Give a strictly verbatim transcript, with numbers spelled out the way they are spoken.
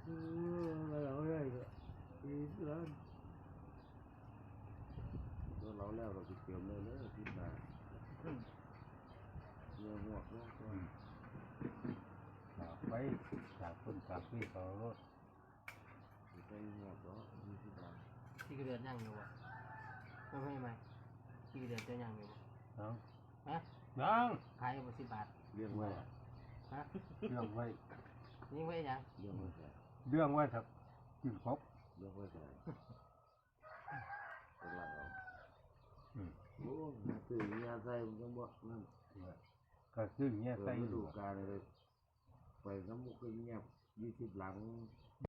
เออเราได้ก็ดีแล้วตัวเราแล้วเราไปเตรียมเลยเลยที่นาเรื่องหมวกเรื่องตัว ฝากไปฝากคนฝากพี่เขารถ ไปหมวกก็มีที่นา ที่กระเดือนยังอยู่วะไม่ไม่ไม่ที่กระเดือนจะยังอยู่วะ เนาะ ฮะ ยัง ขายบ่สิบบาท เรื่องไว้ ฮะ เรื่องไว้ นี่ไว้ยัง เรื่องไว้ใส่ เรื่องไว้ครับกินครบ เรื่องไว้ใส่ตลาดเรา อืม โอ้หาซื้อเมียใส่มันก็บอกนั่น ก็ซื้อเมีย เปิ ใส่ ด อ ฤดู ยู่ กาลเลยไปน้ำมุกก็เงียบยี่สิบหลัง